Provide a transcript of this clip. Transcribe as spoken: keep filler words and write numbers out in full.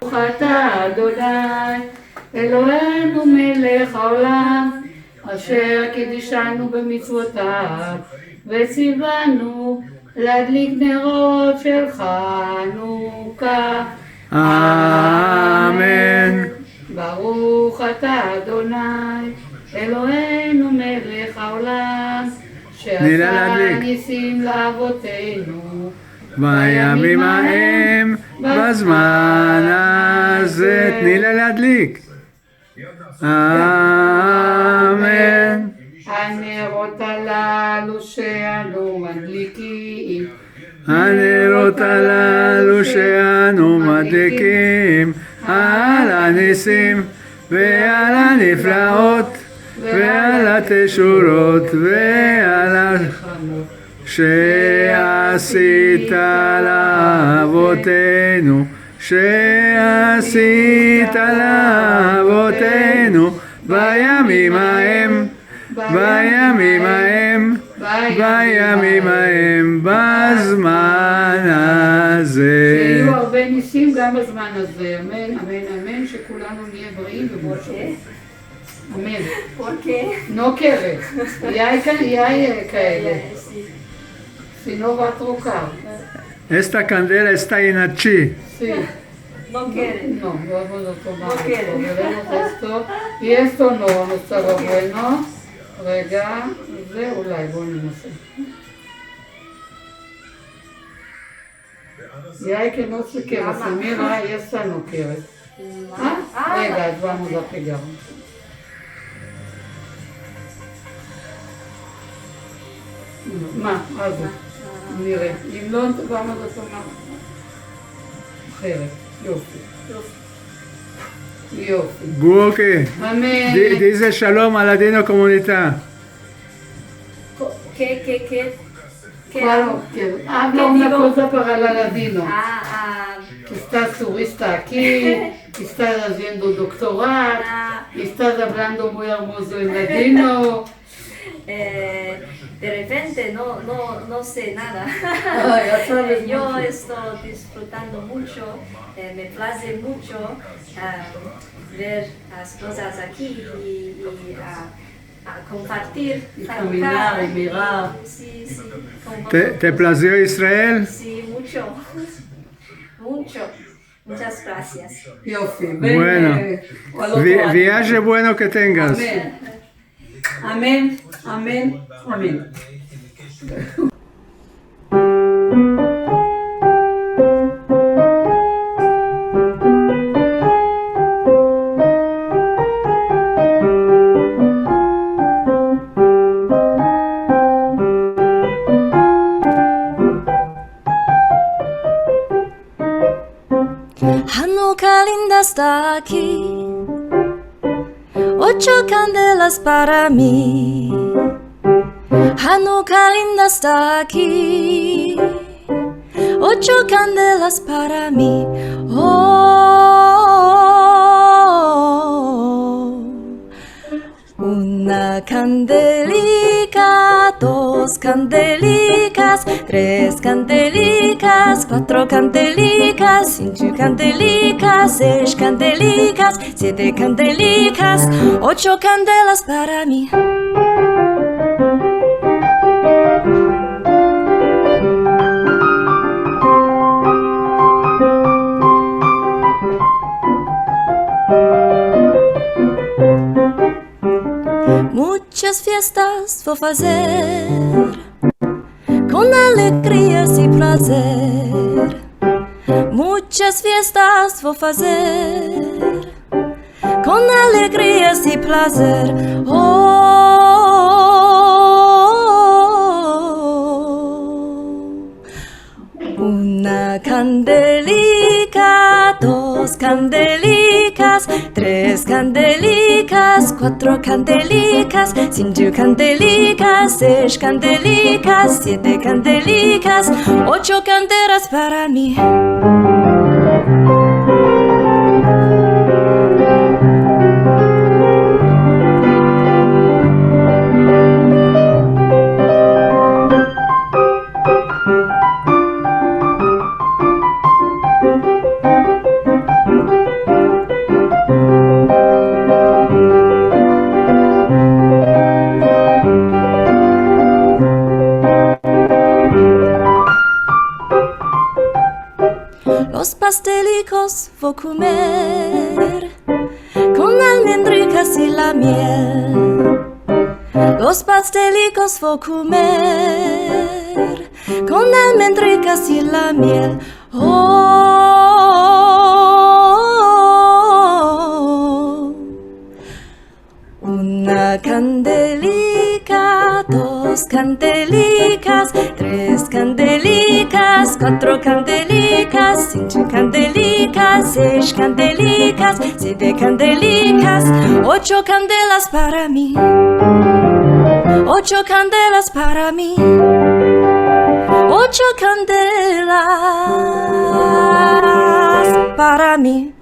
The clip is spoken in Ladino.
ברוך אתה אדוני אלוהינו מלך העולם, אשר קידשנו במצוותיו, וציוונו להדליק נרות של חנוכה. אמן. ברוך אתה אדוני אלוהינו מלך העולם, שעשה ניסים לאבותינו בימים ההם בזמן הזה. תני לה להדליק. אמן. הנרות הללו שאנו מדליקים, הנרות הללו שאנו מדליקים, על הניסים ועל הנפלאות ועל התשורות ועל ה... שעשית לאבותינו, שעשית לאבותינו בימים ההם, בימים ההם, בימים ההם, בזמן הזה. שיהיו הרבה ניסים גם בזמן הזה. אמן, אמן, אמן, שכולנו נהיה בריאים ובריאים. אמן. Por qué? No quiere. Y hay ca-, y hay, eh, כאלה. Si no va a trocar. Esta candela está en achi. Sí. No quiere. No, vamos a tomar esto. Veremos esto. Y esto no, no estaba bueno. רגע, זה אולי, בואו ננסה. Ya que no se queda, se mira, ya está, no quiere. אה? רגע, אז vamos a pegar. מה, אז נראה. אם לא, vamos a tomar אחרת. יופי. יופי. בוקר. אמן. Di-, dice שלום על הדינו קומוניטה. Ke, ke, ke? Ke? Claro, que habla una cosa para la ladino. Ah, ah. Que estás turista aquí, que estás haciendo doctorado, ah, que estás hablando muy hermoso en ladino. Eh, de repente no, no, no se nada. Ah, ya sabes mucho. Yo esto disfrutando mucho, eh, me plaze mucho, ah, ver las kozas aki i, i, ah, a kompartir, i kaminar, i mirar. Si, si, kompartir. Te, te plazio Israel? Si, mucho. Mucho. Muchas gracias. Yofi, ven, bueno, eh, al otro año. Viaje bueno que tengas. Amen. Amen, amen, amen. Hanuka linda esta aki. Ocho kandelas para mi. Hanuka linda esta aki. Ocho kandelas para mi. Oh, una kandelika, dos kandelikas, tres kandelikas, kuatro kandelikas, sinko kandelikas, sesh kandelikas, siete kandelikas, ocho kandelas para mi. Muchas fiestas vo fazer, kon alegrias i plazer. Muchas fiestas vo fazer, kon alegrias i plazer. Oh, una kandelika, dos kandelikas, tres kandelikas, kuatro kandelikas, sinko kandelikas, sesh kandelikas, siete kandelikas, ocho kandelas para mi. Los pastelikos vo komer kon almendrikas i la miel. Los pastelikos vo komer kon almendrikas i la miel. Oh. Una kandelika, dos kandelikas, tres kandelikas, kuatro kandelikas, sinko kandelikas, sesh kandelikas, siete kandelikas, ocho kandelas para mi, ocho kandelas para mi, ocho kandelas para mi.